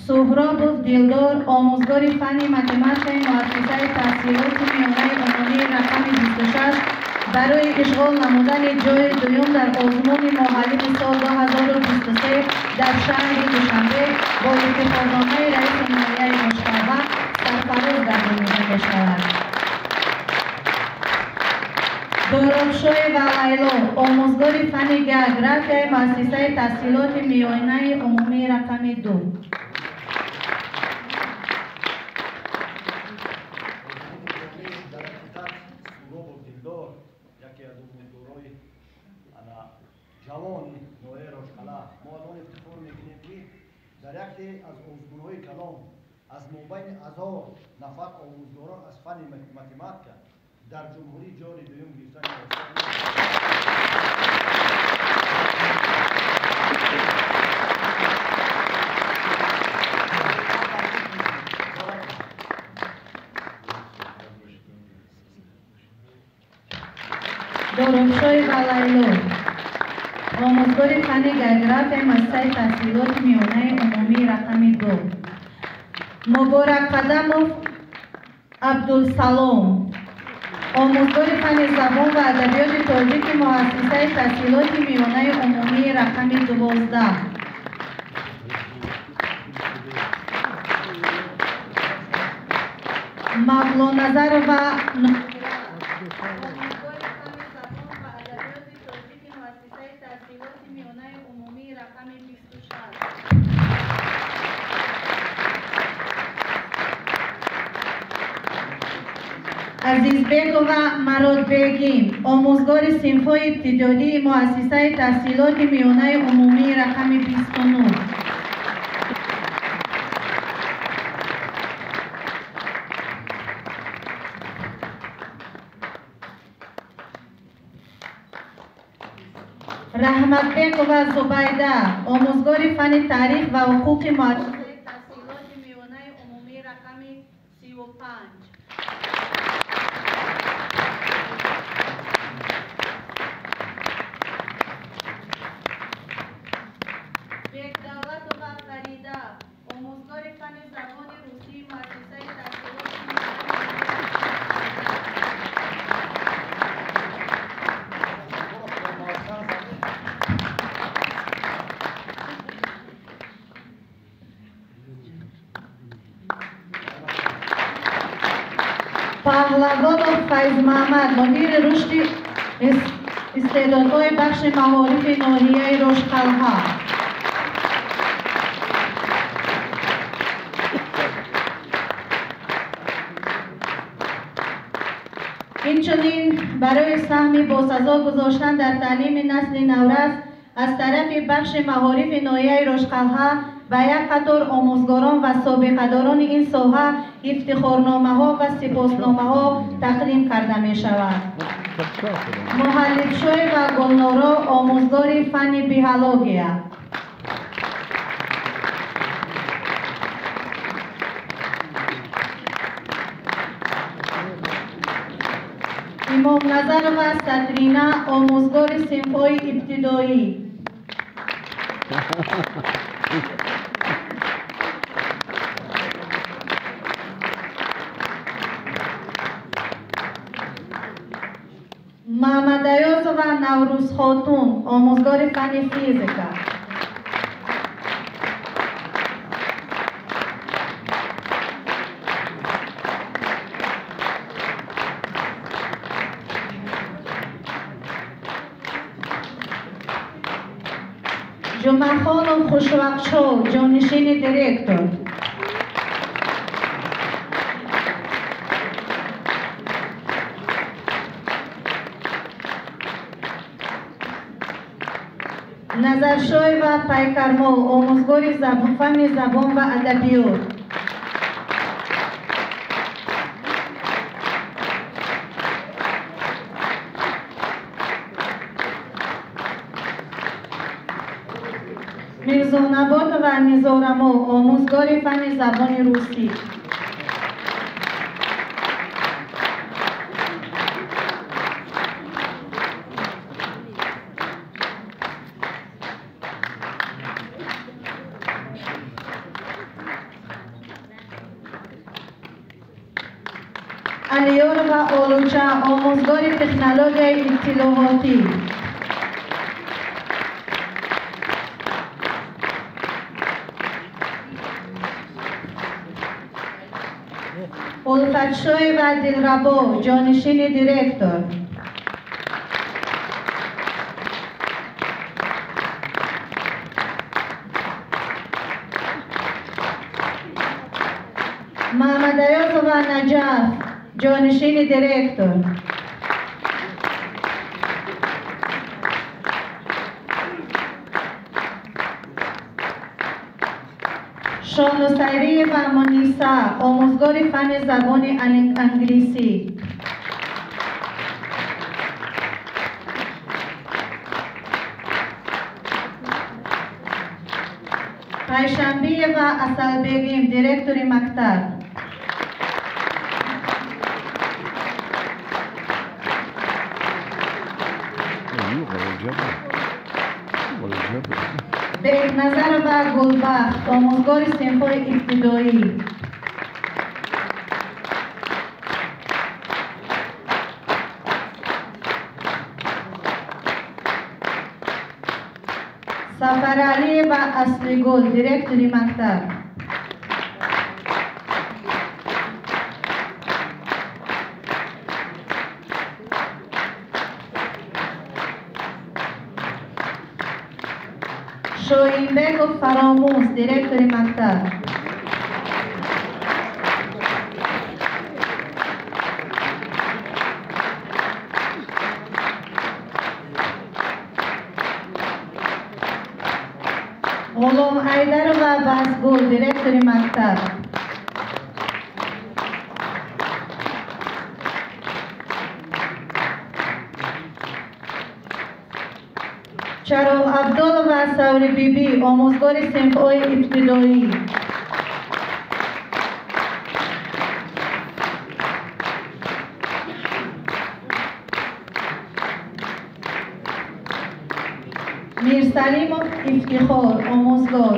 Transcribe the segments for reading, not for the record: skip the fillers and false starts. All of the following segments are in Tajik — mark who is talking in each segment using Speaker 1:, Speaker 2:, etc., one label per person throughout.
Speaker 1: Суҳробов Дилдор, омӯзгори фанни математикаи муассисаи таҳсилоти миёнаи умумии рақами 26 барои ишғол намудани ҷойи дуюм дар озмуни муаллими сол 2023 дар шаҳри Душанбе бо ифтихорномаи раиси ноҳияи Рошқалъа сарфароз гардонида мешавад. Доробшоева Лайло, омӯзгори фанни географияи муассисаи таҳсилоти миёнаи умумии рақами 2.
Speaker 2: Ҷавони ноҳияи Рошқалъа. Мо аз он ифтихор мекунем, ки дар яке аз озмунҳои калон аз мобайни 1000 нафар омӯзгорон аз фанни математика дар ҷумҳурӣ ҷойи дуюм гирифтани.
Speaker 1: Доробшоева Лайло, омӯзгори фанни географияи муассисаи таҳсилоти миёнаи умумии рақами 2. Муборакқадамов Абдулсалом, омӯзгори фанни забон ва адабиёти тоҷики муассисаи таҳсилоти миёнаи умумии рақами 12. Мавлоназарова Азизбекова Мародбегим, омӯзгори синфҳои ибтидоии муассисаи таҳсилоти миёнаи умумии рақами 29. Раҳматбекова Зубайда, омӯзгори фанни таърих ва ҳуқуқи муассисаи таҳсилоти миёнаи умумии рақами 35. Бекдавлатова Фарида, омӯзгори фанни забони русии муассисаи таҳсилоти Паҳлавонов Файзмаҳмад, мудири рушди истеъдодҳои бахши маорифи ноҳияи Рошқалъа. Инчунин барои саҳми босазо гузоштан дар таълими насли наврас аз тарафи бахши маорифи ноҳияи Рошқалъа ба як қатор омӯзгорон ва собиқадорони ин соҳа ифтихорномаҳо ва сипосномаҳо тақдим карда мешавад. Муҳаллибшоева Гулноро, омӯзгори фанни биология. Имомназарова Сатрина, омӯзгори синфҳои ибтидоӣ. Мамадаёзова Наврӯзхотун, омӯзгори фанни физика. Ҷумъахонов Хушвақшов, ҷонишини директор. Назаршоева Пайкармол, омӯзгори фанни забон ва адабиёт. Мирзонаботова Низорамол, омӯзгори фанни забони русӣ. Алиёрова Олуча, омӯзгори технологияи иттилоотӣ. Улфатшоева Дилрабо, ҷонишини директор. Мамадаёзова Наҷаф, ҷонишини директор. Шонусайриева Муниса, омӯзгори фанни забони англисӣ. Пайшанбиева Асалбегим, директори мактаб. Бекназарова Гулбахт, омӯзгори синфҳои ибтидоӣ. Сафаралиева Аслигул, директори мактаб. Шоинбеков Фаромӯз, директори мактаб. Ғулом Айдарова Базгул, директори мактаб. Чароғ Абдулова Саврибибӣ, омӯзгори синфҳои ибтидоӣ. Мирсалимов Ифтихор, омӯзгор.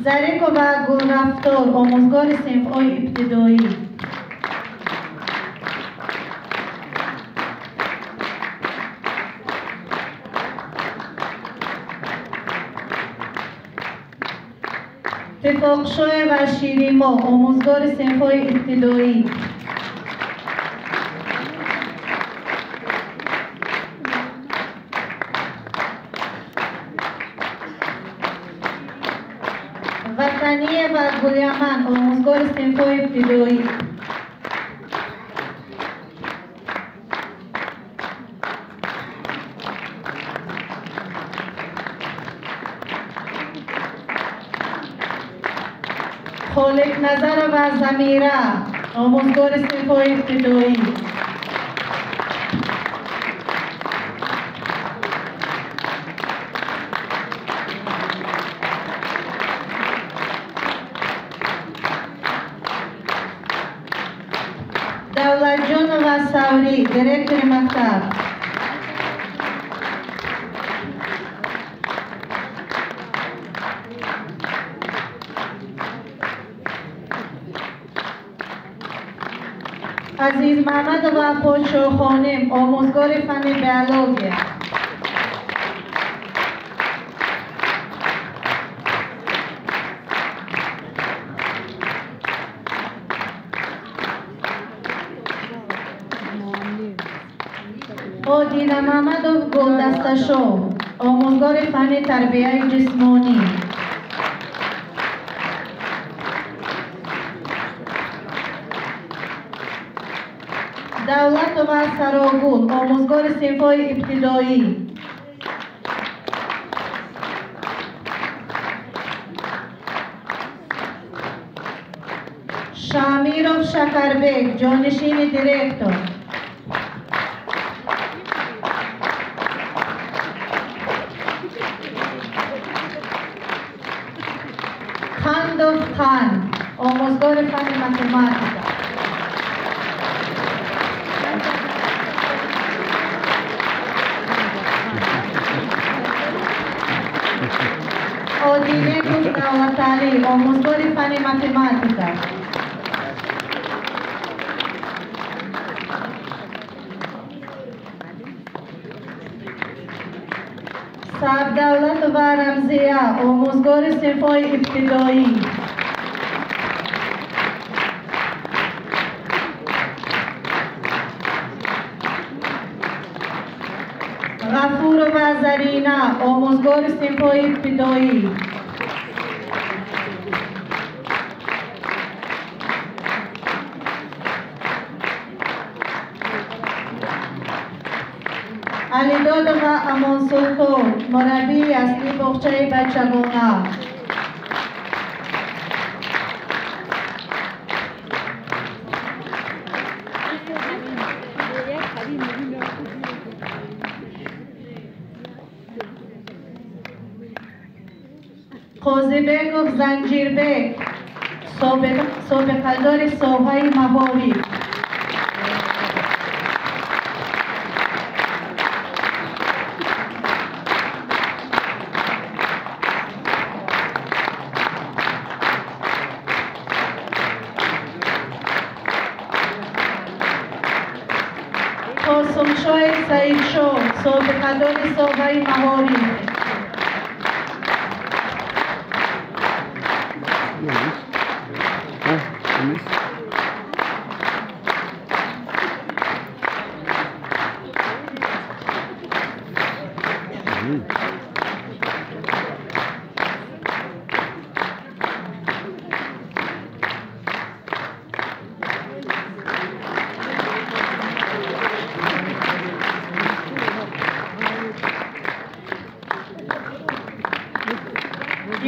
Speaker 1: Зарикова Гулрафтор, омӯзгори синфҳои ибтидоӣ. Тифоқшоева Ширимо, омӯзгори синфҳои ибтидоӣ. Ватаниева Гуляман, омӯзгори синфҳои ибтидоӣ. Холиқназарова Замира, омӯзгори синфҳои ибтидоӣ. Давлатҷонова Саврӣ, директори мактаб. Азиз Маҳмадова Подшоҳхоним, омӯзгори фанни биология. Одина Маҳмадов Гулдасташов, омӯзгори фанни тарбияи ҷисмонӣ. Давлатова Сарогул, омӯзгори синфҳои ибтидоӣ. Шамиров Шакарбек, ҷонишини директор. Қандов Қанд, омӯзгори фанни математика. Одинеков Давлаталӣ, омӯзгори фанни математика. Сардавлатова Рамзия, омӯзгори синфҳои ибтидоӣ. Ғафурова Зарина, омӯзгори синфҳои ибтидоӣ. Алидодова Амонсултон, мураббии аслии боғчаи бачагона. Қозибеков Занҷирбек, собиқадори соҳаи маориф. Қосимшоев Саидшоҳ, собиқадори соҳаи маориф.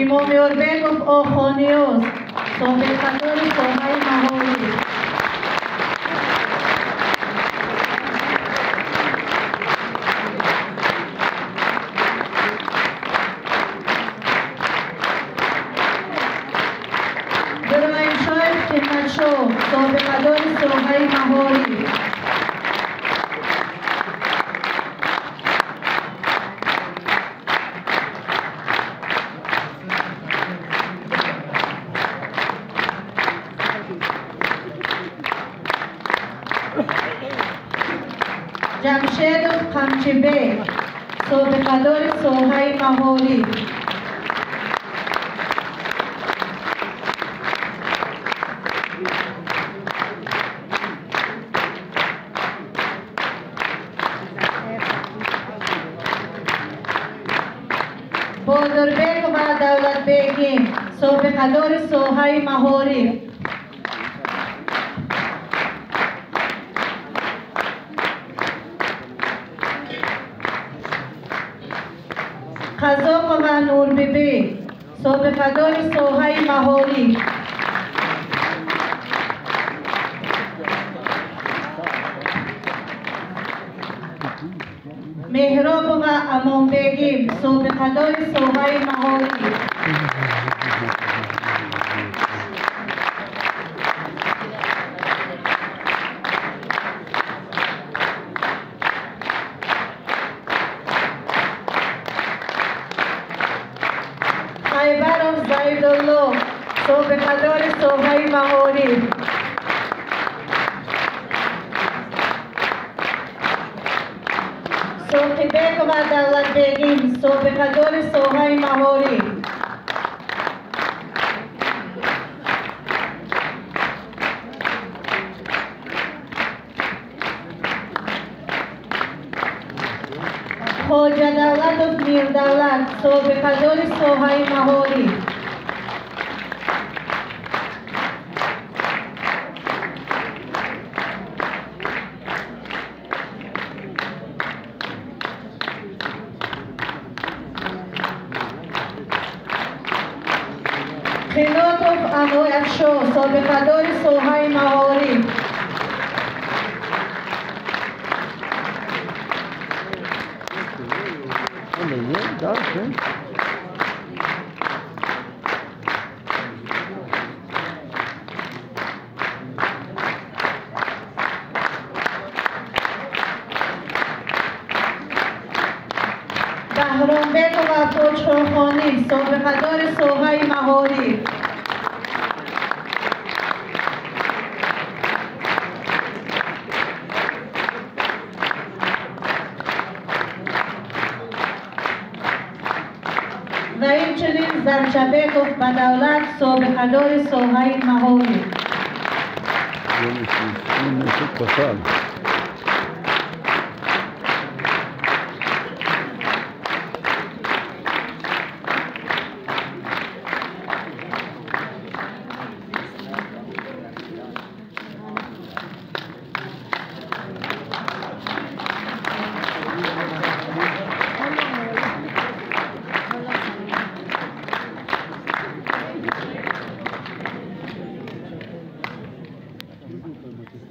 Speaker 1: Имомёрбеков Охониёз, собиқадори соҳаи маориф. Иброҳимшоев Қиматшоҳ, собиқадори соҳаи маориф. Ҷамшедов Қамчибек, собиқадори соҳаи маориф. Бодурбекова Давлатбегим, собиқадори соҳаи маориф. Қазоқова Нурбибӣ, собиқадори соҳаи маориф. Меҳробова Амонбегим, собиқадори соҳаи маориф. Хайбаров Зайдулло, собиқадори соҳаи маориф. Соқибекова Давлатбегим, собиқадори соҳаи маориф. Хоҷа Давлатов Мирдавлат, собиқадори соҳаи маориф. Қинотов Аноятшоҳ, собиқадори соҳаи маориф. Баҳромбекова Подшоҳхоним, собиқадори соҳаи маориф. Ва инчунин Зарчабеков Бадавлат, собиқадори соҳаи маориф.